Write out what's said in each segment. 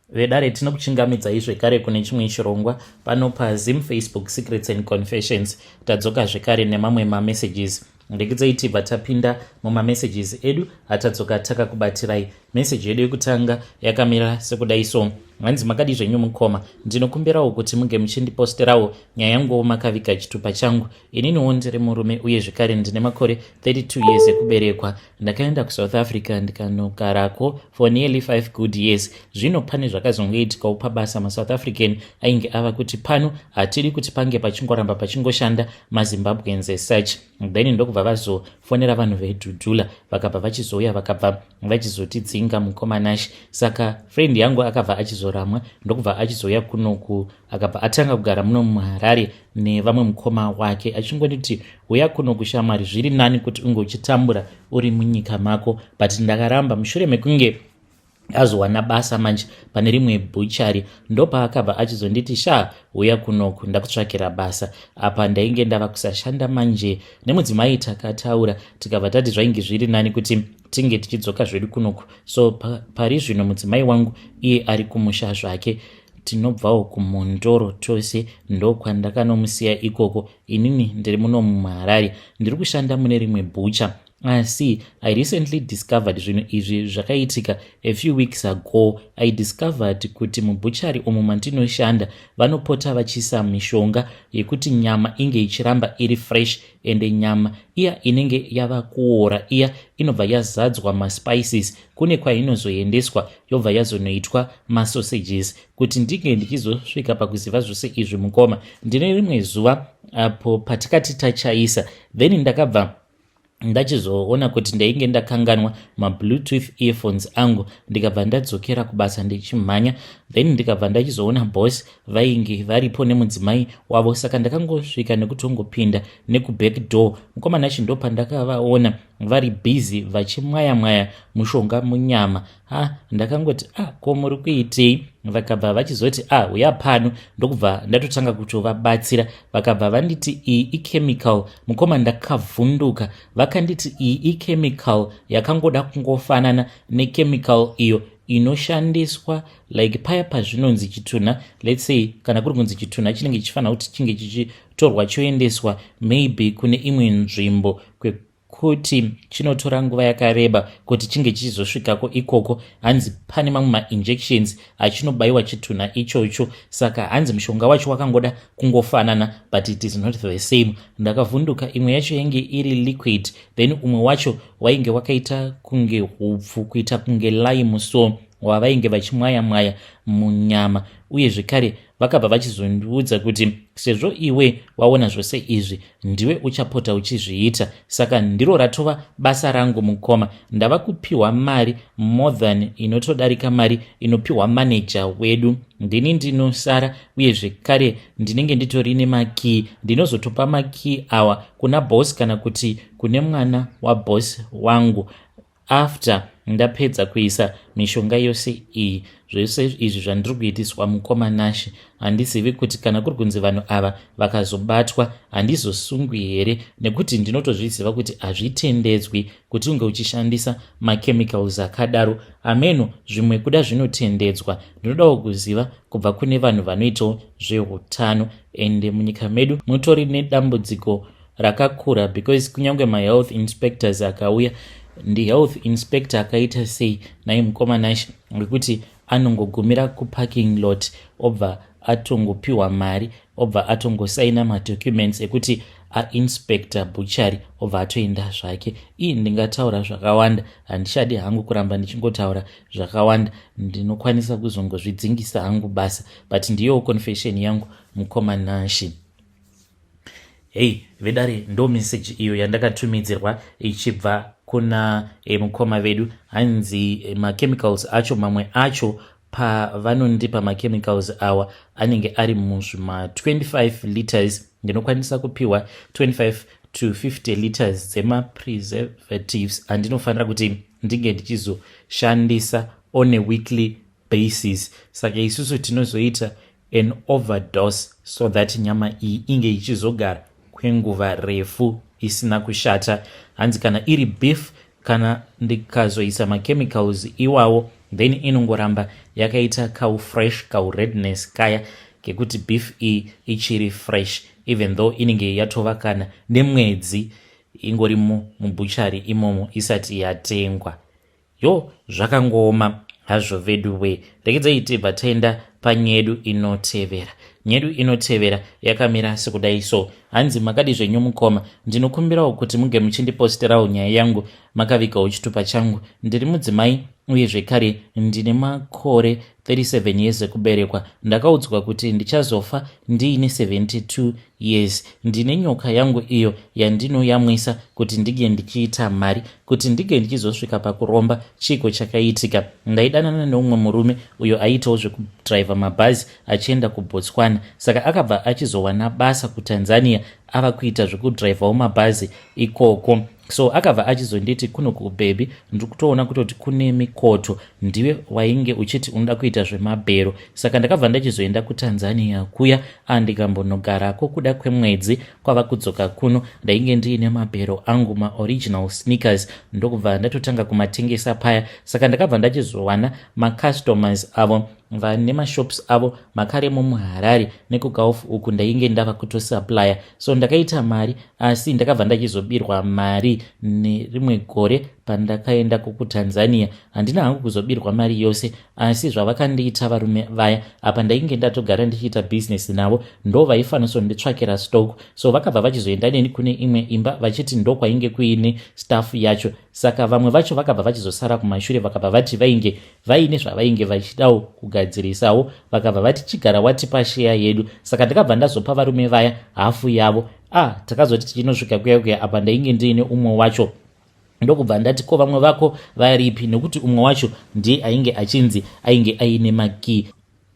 Vedare, tinokuchingamidzai zvekare kune chimwe chirongwa pano paZim Facebook Secrets and Confessions. Tadzoka zvekare nemamwe mamessages. Ndekedzei tibva tapinda mumamessages edu atadzoka takakubatirai. Meseji yedu yekutanga yakamira sekudai so: hanzi, "Makadi zvenyu mukoma? Ndinokumbirawo kuti munge muchindiposterawo nyaya yanguwo makaviga chitupa changu. Ininiwo ndiri murume uye zvekare ndine makore 32 years ekuberekwa. Ndakaenda kuSouth Africa ndikanogarako for nearly 5 good years. Zvino pane zvakazongoitikawo pabasa. MaSouth African ainge ava kuti pano hatidi kuti pange pachingoramba pachingoshanda maZimbabweans as such. Then ndokubva vazofonera vanhu veDudula, vakabva vachizouya, vakabva vachizotidzinga, mukoma Nash. Saka friend yangu akabva achizoramwa, ndokubva achizouya kunoku, akabva atanga kugara muno muHarare nevamwe mukoma wake, achingonditi, 'Uya kuno kushamwari, zviri nani kuti unge uchitambura uri munyika mako.' But ndakaramba. Mushure mekunge azowana basa manje pane rimwe butchery, ndopaakabva achizonditi, 'Sha, uya kunoku, ndakutsvakira basa.' Apa ndainge ndava kusashanda manje. Nemudzimai takataura, tikabva tati zvainge zviri nani kuti tinge tichidzoka zvedu kunoku. So pari zvino mudzimai wangu iye ari kumusha zvake. Tinobvawo kuMhondoro tose, ndokwandakanomusiya ikoko. Inini ndiri muno muHarare, ndiri kushanda mune rimwe butcher. Asi I recently discovered, zvinhu izvi zvakaitika a few weeks ago, I discovered kuti mubutchery umu mandinoshanda vanopota vachiisa mishonga yekuti nyama inge ichiramba iri fresh. Ende nyama iya inenge yava kuora iya inobva yazadzwa maspices, kune kwainozoendeswa, yobva yazonoitwa masausages. Kuti ndinge ndichizosvika pakuziva zvose izvi, mukoma, ndine rimwe zuva apo patikati tachaisa, then ndakabva ndachizoona kuti ndainge ndakanganwa mabluetooth earphones angu. Ndikabva ndadzokera kubasa ndichimhanya, then ndikabva ndachizoona boss vainge varipo nemudzimai wavo. Saka ndakangosvika nekutongopinda nekuback door. Mukoma Nash, ndopandakavaona vari busy vachimwaya mwaya mushonga munyama. Ha, ndakangoti, 'Ah, ko muri kuitei?' Vakabva vachizoti, 'Ah, uya pano.' Ndokubva ndatotanga kutovabatsira. Vakabva vanditi, 'Iyi ichemical.' Mukoma, ndakavhunduka. Vakanditi iyi ichemical yakangoda kungofanana nechemical iyo inoshandiswa like paya pazvinonzi chitunha, let's say kana kuri kunzi chitunha chinenge chichifanira kuti chinge chichitorwa choendeswa maybe kune imwe nzvimbo kwekuti chinotora nguva yakareba kuti chinge chichizosvikako ikoko. Hanzi pane mamwe mainjections achinobayiwa chitunha ichocho. Saka hanzi mushonga wacho wakangoda kungofanana, but it is not the same. Ndakavhunduka. Imwe yacho yainge iri liquid, then umwe wacho wainge wakaita kunge hupfu, kuita kunge lime, so wavainge vachimwaya mwaya munyama. Uye zvekare vakabva vachizondiudza kuti sezvo iwe waona zvose izvi, ndiwe uchapota uchizviita. Saka ndiro ratova basa rangu, mukoma. Ndava kupiwa mari more than inotodarika mari inopiwa maneja wedu. Ndini ndinosara, uye zvekare ndinenge nditori nemakii. Ndinozotopa makii awa kuna boss kana kuti kune mwana waboss wangu after ndapedza kuisa mishonga yose iyi. Zvose izvi zvandiri kuitiswa, mukoma Nash, handizivi kuti kana kuri kunzi vanhu ava vakazobatwa, handizosungwi here, nekuti ndinotozviziva kuti hazvitendedzwi kuti unge uchishandisa machemicals akadaro. Ameno, zvimwe kuda zvinotendedzwa. Ndinodawo kuziva kubva kune vanhu vanoitawo zveutano. Ende munyika medu mutori nedambudziko rakakura, because kunyange mahealth inspectors akauya, ndihealth inspector akaita sei nai, mukoma Nash, wekuti anongogumira kuparking lot, obva atongopiwa mari, obva atongosaina madocuments ekuti ainspector butchery, obva atoenda zvake. Ii, ndingataura zvakawanda, handichadi hangu kuramba ndichingotaura zvakawanda. Ndinokwanisa kuzongozvidzingisa hangu basa, but ndiyowo confession yangu, mukoma Nash. Hei vedare, ndo meseji iyo yandakatumidzirwa ichibva kuna mukoma vedu. Hanzi machemicals acho, mamwe acho pavanondipa machemicals awa anenge ari muzvima 25 liters. Ndinokwanisa kupiwa 25 to 50 liters dzemapreservatives andinofanira kuti ndinge ndichizoshandisa on a weekly basis. Saka isusu tinozoita an overdose so that nyama iyi inge ichizogara kwenguva refu isina kushata. Hanzi kana iri beef, kana ndikazoisa machemicals iwawo, then inongoramba yakaita kaufresh, kauredness kaya kekuti beef iyi ichiri fresh, even though inenge yatova kana nemwedzi ingorimo mubutchery imomo isati yatengwa. Yo, zvakangooma hazvo vedu we. Regedzai tibva taenda panyedu inotevera. Nyedu inotevera yakamira sekudai so. Hanzi, "Makadi zvenyu mukoma? Ndinokumbirawo kuti muge muchindiposterawo nyaya yangu makavigawo chitupa changu. Ndiri mudzimai uye zvekare ndine makore 37 years ekuberekwa. Ndakaudzwa kuti ndichazofa ndiine 72 years. Ndine nyoka yangu iyo yandinoyamwisa kuti ndige ndichiita mari, kuti ndige ndichizosvika pakuromba. Chiiko chakaitika? Ndaidanana neumwe murume uyo aiitawo zvekudhiraivha mabhazi achienda kuBotswana. Saka akabva achizowana basa kuTanzania, ava kuita zvekudhiraivhawo mabhazi ikoko. So akabva achizonditi, 'Kuno kubaby, ndiri kutoona kutoti kune mikoto. Ndiwe wainge uchiti unoda kuita zvemabhero.' Saka ndakabva ndachizoenda kuTanzania kuya, andikambonogarako kuda kwemwedzi. Kwava kudzoka kuno, ndainge ndiine mabhero angu, maoriginal sneakers, ndokubva ndatotanga kumatengesa paya. Saka ndakabva ndachizowana macustomers avo vane mashops avo makaremo muHarare nekuGulf uku. Ndainge ndava kutosupplya, so ndakaita mari. Asi ndakabva ndachizobirwa mari nerimwe gore pandakaenda kukuTanzania. Handina hangu kuzobirwa mari yose, asi zvavakandiita varume vaya, apa ndainge ndatogara ndichiita bhizinesi navo, ndo vaifanisonditsvakira stock. So vakabva vachizoenda neni kune imwe imba vachiti ndo kwainge kuine stuff yacho. Saka vamwe vacho vakabva vachizosara kumashure, vakabva vati vainge vaine zvavainge vachidawo kugadzirisawo. Vakabva vati, 'Chigara watipa share yedu.' Saka ndakabva ndazopa varume vaya hafu yavo. Ah, takazoti tichinosvika kuya kuya, apa ndainge ndiine umwe wacho. Ndokubva ndati, 'Ko vamwe vako varipi?' Nekuti umwe wacho ndiye ainge achinzi ainge aine makii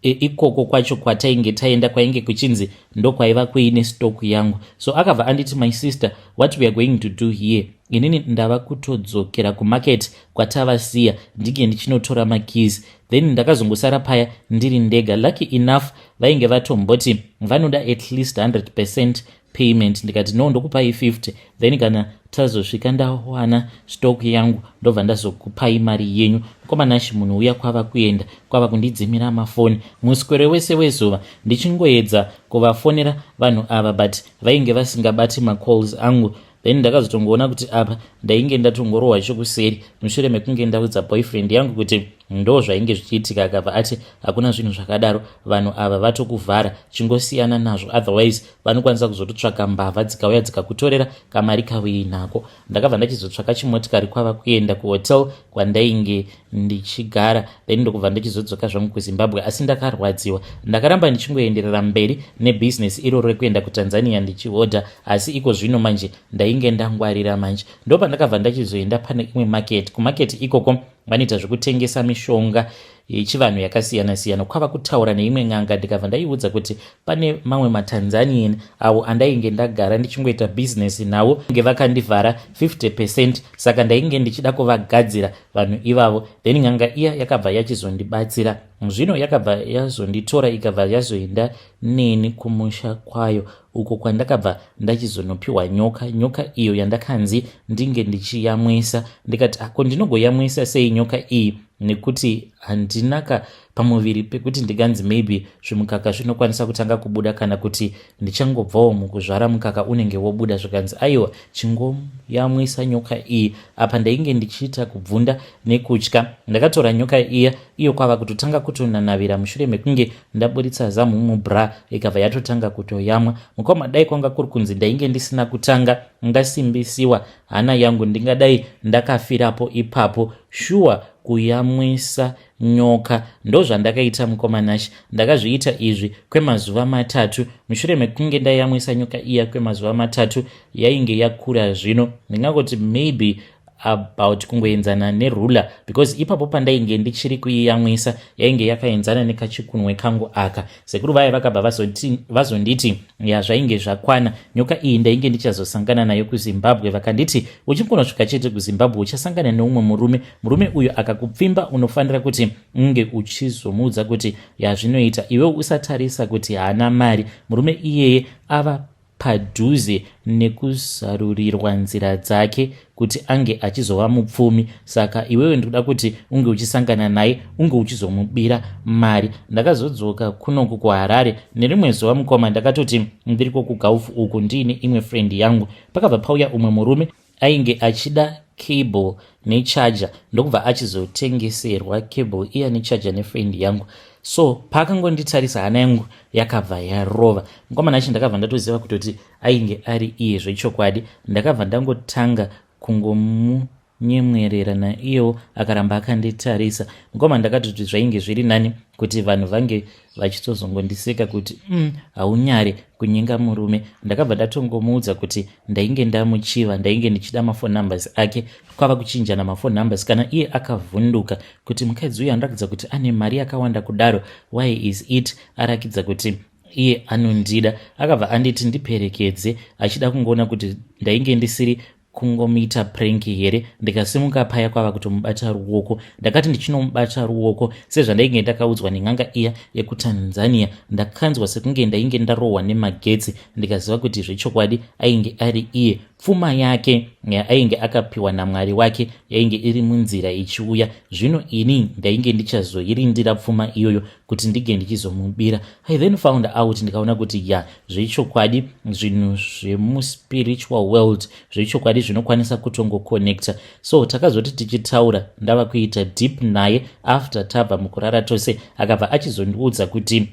ikoko kwacho kwatainge taenda, kwainge kuchinzi ndokwaiva kuine stock yangu. So akabva anditi, 'My sister, what we are going to do here, inini ndava kutodzokera kumarket kwatavasiya, ndinge ndichinotora makeys.' Then ndakazongosara paya ndiri ndega. Lucky enough, vainge vatomboti vanoda at least 100% payment. Ndikati, 'No, ndokupai 50, then kana tazosvika ndawana stock yangu, ndobva ndazokupai mari yenyu.' Mukomanashi, munhu uya kwava kuenda, kwava kundidzimira mafoni muswere wese wezuva. Ndichingoedza kuvafonera vanhu ava, but vainge vasingabati macalls angu. Then ndakazotongoona kuti apa ndainge ndatongorohwa chokuseri. Mushure mekunge ndaudza boyfriend yangu kuti ndo zvainge zvichiitika, akabva ati, 'Hakuna zvinhu zvakadaro. Vanhu ava vatokuvhara, chingosiyana nazvo, otherwise vanokwanisa kuzototsvaka mbavha dzikauya dzikakutorera kamari kauinako.' Ndakabva ndachizotsvaka chimotikari, kwava kuenda kuhotel kwandainge ndichigara, then ndokubva ndichizodzoka zvangu kuZimbabwe. Asi ndakarwadziwa. Ndakaramba ndichingoenderera mberi nebhizinesi iroro rekuenda kuTanzania ndichihodha, asi iko zvino manje ndainge ndangwarira manje. Ndopandakabva ndachizoenda pane imwe market. Kumarket ikoko vanoita zvekutengesa mishonga yechivanhu yakasiyana-siyana. Kwava kutaura neimwe n'anga, ndikabva ndaiudza kuti pane mamwe maTanzanian avo andainge ndagara ndichingoita bhizinesi navo, nge vakandivhara 50%, saka ndainge ndichida kuvagadzira vanhu ivavo. Then n'anga iya yakabva yachizondibatsira. Zvino yakabva yazonditora, ikabva yazoenda neni kumusha kwayo, uko kwandakabva ndachizonopiwa nyoka, nyoka iyo yandakanzi ndinge ndichiyamwisa. Ndikati, 'Ako ndinogoyamwisa sei nyoka iyi, nekuti handinaka pamuviri pekuti ndiganzi maybe zvimukaka zvinokwanisa kutanga kubuda, kana kuti ndichangobvawo mukuzvara, mukaka unenge wobuda?' Zvikanzi, 'Aiwa, chingoyamwisa nyoka iyi.' Apa ndainge ndichiita kubvunda nekutya. Ndakatora nyoka iya, iyo kwava kutotanga kutonanavira. Mushure mekunge ndaburitsa zamu mubra, ikabva yatotanga kutoyamwa. Mukoma, dai kwanga kuri kunzi ndainge ndisina kutanga ndasimbisiwa hana yangu, ndingadai ndakafirapo ipapo. Shuwa, kuyamwisa nyoka ndozvandakaita, mukomanashi. Ndakazviita izvi kwemazuva 3. Mushure mekunge ndayamwisa nyoka iya kwemazuva 3, yainge yakura zvino, ndingangoti maybe about kungoenzana neruler, because ipapo pandainge ndichiri kuiyamwisa yainge yakaenzana nekachikunwe kangu aka. Sekuru vaya vakabva vazonditi ya zvainge zvakwana, nyoka iyi ndainge ndichazosangana nayo kuZimbabwe. Vakanditi, 'Uchingonosvika chete kuZimbabwe, uchasangana neumwe murume. Murume uyu akakupfimba, unofanira kuti unge uchizomuudza kuti yazvinoita. Iwe usatarisa kuti haana mari, murume iyeye ava padhuze nekuzarurirwa nzira dzake kuti ange achizova mupfumi. Saka iwewe ndikuda kuti unge uchisangana naye, unge uchizomubira mari. Ndakazodzoka kunoku kuHarare nerimwe zuva, mukoma. Ndakatoti ndiriko kuGulf uku ndiine imwe friend yangu. Pakabva pauya umwe murume ainge achida cable necharger, ndokubva achizotengeserwa cable iya necharger nefriend yangu. So paakangonditarisa, hana yangu yakabva yarova, mukomana achi. Ndakabva ndatoziva kutoti ainge ari iye zvechokwadi. Ndakabva ndangotanga kungomunyemwerera, naiyewo akaramba akanditarisa, mukoma. Ndakatoti zvainge zviri nani kuti vanhu vange vachitozongondiseka kuti haunyare kunyenga murume." Ndakabva ndatongomuudza kuti ndainge ndamuchiva, ndainge ndichida maphone numbers ake. Kwava kuchinjana maphone numbers. Kana iye akavhunduka kuti mukadzi uyu anorakidza kuti ane mari yakawanda kudaro, why is it arakidza kuti iye anondida? Akabva anditi ndiperekedze, achida kungoona kuti ndainge ndisiri kungomuita prank here. Ndikasimuka paya, kwava kutomubata ruoko. Ndakati ndichinomubata ruoko, sezvandainge ndakaudzwa nen'anga iya yekuTanzania, ndakanzwa sekunge ndainge ndarohwa nemagetsi. Ndikaziva kuti zvechokwadi ainge ari iye. Pfuma yake yaainge akapiwa naMwari wake yainge iri munzira ichiuya. Zvino ini ndainge ndichazoirindira pfuma iyoyo kuti ndinge ndichizomubira. I then found out, ndikaona kuti ya, zvechokwadi zvinhu zvemuspiritual world zvechokwadi zvinokwanisa kutongokonekta. So takazoti tichitaura, ndava kuita deep naye after tabva mukurara tose, akabva achizondiudza kuti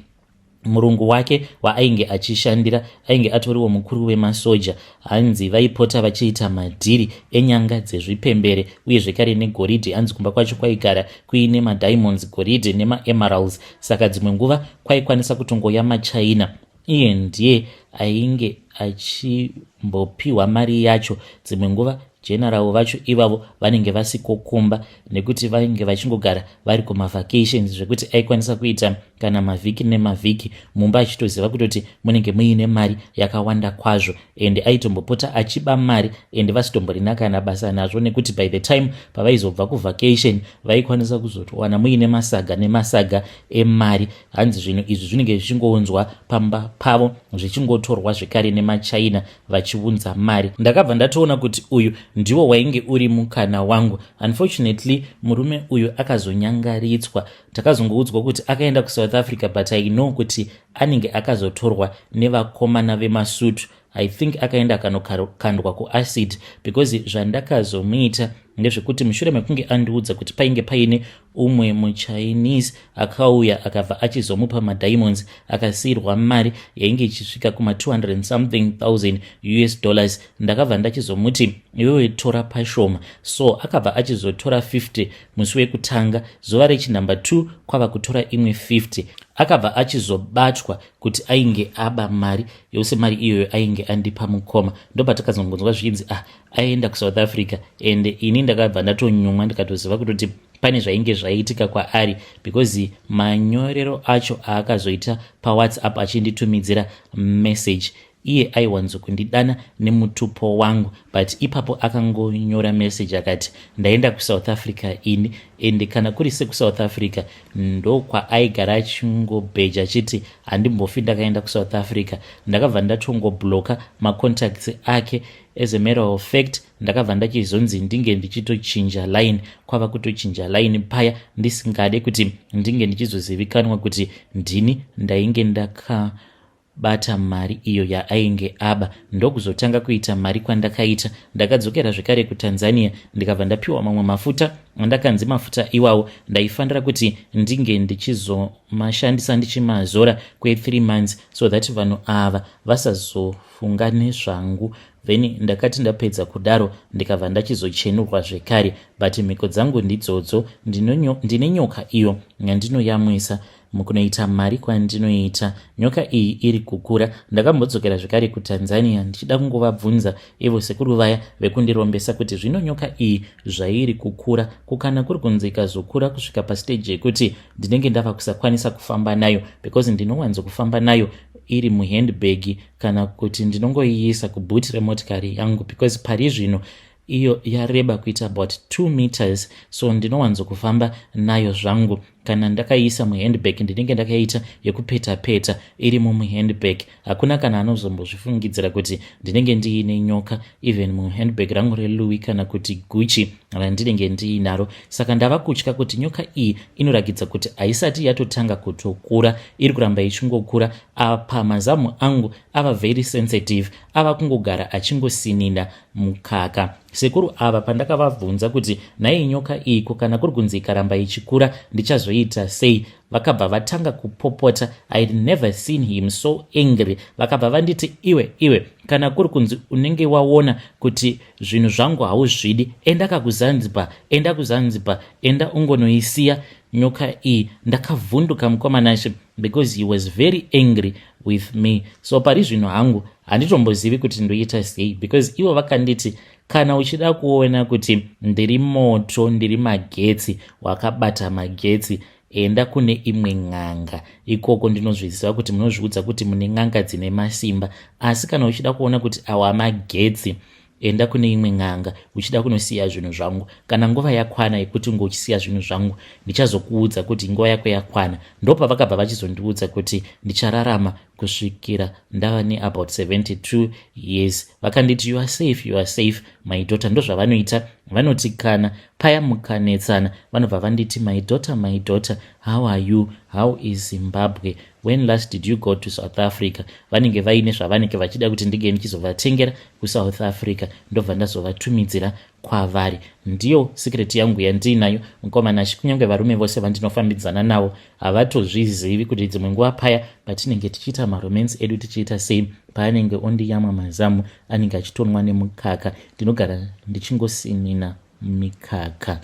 murungu wake waainge achishandira ainge atoriwo mukuru wemasoja. Hanzi vaipota vachiita madhiri enyanga dzezvipembere uye zvekare negoridhe. Hanzi kumba kwacho kwaigara kuine madiamonds, goridhe nemaemeralds. Saka dzimwe nguva kwaikwanisa kutongoya maChina, iye ndiye ainge achimbopiwa mari yacho. Dzimwe nguva general vacho ivavo vanenge vasikokumba nekuti vanenge vachingogara vari kumavacations, zvekuti aikwanisa kuita kana mavhiki nemavhiki mumba achitoziva kutoti munenge muine mari yakawanda kwazvo. Ende aitombopota achiba mari, ende vasitomborina kana basa nazvo, nekuti by the time pavaizobva kuvacation vaikwanisa kuzotowana muine masaga nemasaga emari. Hanzi zvinhu izvi zvinenge zvichingounzwa pamba pavo, zvichingotorwa zvekare nemaChina vachiunza mari. Ndakabva ndatoona kuti uyu ndiwo wainge uri mukana wangu. Unfortunately, murume uyu akazonyangaritswa. Takazongoudzwa kuti akaenda kuSouth Africa, but I know kuti anenge akazotorwa nevakomana vemasutu. I think akaenda akanokandwa kuacid, because zvandakazomuita ndezvekuti mushure mekunge andiudza kuti painge paine umwe muChinese akauya, akabva achizomupa madiamonds, akasiyirwa mari yainge ichisvika kuma200 something thousand US dollars, ndakabva ndachizomuti, "Iwewe tora pashoma." So akabva achizotora 50 musi wekutanga. Zuva rechinumber 2 kwava kutora imwe 50. Akabva achizobatwa kuti ainge aba mari yose. Mari iyoyo ainge andipa, mukoma. Ndopatakazongonzwa zvichinzi, "Ah, aenda kuSouth Africa." And ini ndakabva ndatonyumwa, ndikatoziva kutoti pane zvainge zvaitika kwaari, because manyorero acho aakazoita paWhatsApp achinditumidzira message, iye aiwanzokundidana nemutupo wangu, but ipapo akangonyora message akati, "Ndaenda kuSouth Africa ini." Ende kana kuri sekuSouth Africa ndokwaaigara achingobheja achiti, "Handimbofi ndakaenda kuSouth Africa." Ndakabva ndatongobloka macontacts ake. As a matter of fact, ndakabva ndachizonzi ndinge ndichitochinja line. Kwava kutochinja line paya, ndisingade kuti ndinge ndichizozivikanwa kuti ndini ndainge ndakabata mari iyo yaainge aba. Ndokuzotanga kuita mari kwandakaita. Ndakadzokera zvekare kuTanzania, ndikabva ndapiwa mamwe mafuta. Andakanzi mafuta iwawo ndaifanira kuti ndinge ndichizomashandisa, ndichimazora kwe3 months, so that vanhu ava vasazofunga nezvangu. Then ndakati ndapedza kudaro, ndikabva ndachizochenurwa zvekare. But mhiko dzangu ndidzodzo. Ndine nyoka iyo yandinoyamwisa mukunoita mari kwandinoita. Nyoka iyi iri kukura. Ndakambodzokera zvekare kuTanzania ndichida kungovabvunza ivo sekuru vaya vekundirombesa kuti zvino nyoka iyi zvairi kukura, kukana kuri kunzi ikazokura kusvika pastage yekuti ndinenge ndava kusakwanisa kufamba nayo, because ndinowanzokufamba nayo iri muhandbag, kana kuti ndinongoiisa kubhuti remotikari yangu, because pari zvino Iyo yareba kuita about 2 meters, so ndinowanzokufamba nayo zvangu. Kana ndakaiisa muhandbag, ndinenge ndakaita yekupeta peta irimo muhandbag. Hakuna kana anozombozvifungidzira kuti ndinenge ndiine nyoka, even muhandbag rangu reLouis kana kuti Gucci randinenge ndiinaro. Saka ndava kutya kuti nyoka iyi inorakidza kuti haisati yatotanga kutokura, iri kuramba ichingokura. Apa mazamu angu ava very sensitive, ava kungogara achingosinina mukaka. Sekuru ava pandakavabvunza kuti, "Nhai, nyoka iko kana kuri kunzi ikaramba ichikura ndichazoita sei?" vakabva vatanga kupopota. I had never seen him so angry. Vakabva vanditi, "Iwe, iwe, kana kuri kunzi unenge waona kuti zvinhu zvangu hauzvidi, enda kakuZanzibar, enda kuZanzibar, enda ungonoisiya nyoka iyi." Ndakavhunduka, mukoma Nashe, because he was very angry with me. So pari zvino hangu handitombozivi kuti ndoita sei, because ivo vakanditi, "Kana uchida kuona kuti ndiri moto, ndiri magetsi, wakabata magetsi, enda kune imwe n'anga ikoko. Ndinozviziva kuti munozviudza kuti mune n'anga dzine masimba, asi kana uchida kuona kuti awa magetsi, enda kune imwe n'anga uchida kunosiya zvinhu zvangu. Kana nguva yakwana yekuti unge uchisiya zvinhu zvangu, ndichazokuudza kuti nguva yako yakwana." Ndopavakabva vachizondiudza kuti ndichararama kusvikira ndava neabout 72 years. Vakanditi, "You are safe, you are safe, my daughter." Ndozvavanoita. Vanoti kana paya mukanetsana, vanobva vanditi, "My daughter, my daughter, how are you? How is Zimbabwe? When last did you go to South Africa?" Vanenge vaine zvavanenge vachida kuti ndinge ndichizovatengera kuSouth Africa, ndobva ndazovatumidzira kwavari. Ndiyo secret yangu yandiinayo, mukoma Nashe. Kunyange varume vose vandinofambidzana navo havatozvizivi kuti dzimwe nguva paya patinenge tichiita maromance edu, tichiita sei, paanenge ondiyamwa mazamu, anenge achitonwa nemukaka. Ndinogara ndichingosinina mikaka.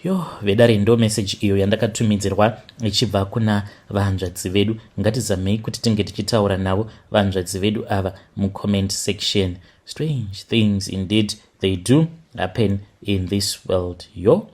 Yo, vedare, ndo meseji iyo yandakatumidzirwa ichibva kuna vahanzvadzi vedu. Ngatizamei kuti tinge tichitaura navo vahanzvadzi vedu ava mucomment section. Strange things indeed, they do happen in this world. Yo.